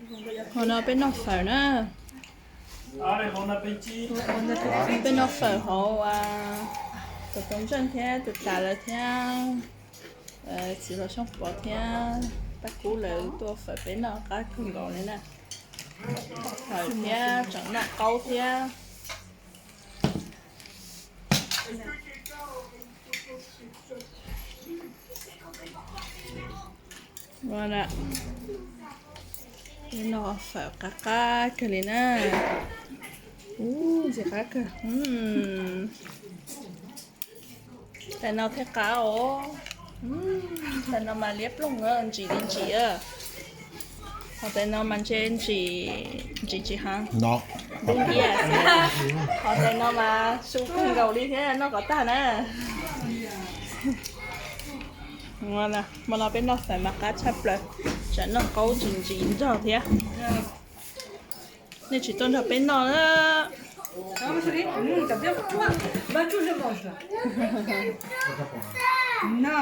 Hmo no peb noj fawm na. Peb noj fawm hauv tus tau ntseej thiab tus tas lawv thiab txiv hluas Xyooj Pov thiab Paj Kub lawv tuaj fawm peb noj qab kawg nkaus li na. Fawm thiab tseem noj qaub thiab. Noj fawm qab qab kawg li na. Ub, ntxim qab kawg. Tais no thiaj qab os. Tais no mas liab ploog, ntsim li ntsim. Ho tais no mas ntshe ntsim, ntsim tsis heev. Ntub ntiab xwb. Ho tais no mas su kawg nkaus li thiab, noj kom tag na. Hmo no peb noj fawm mas qab tshaj plaws, tsam noj qaub tsis ntsim nrog thiab. Nej tsis tuaj nrog peb noj na.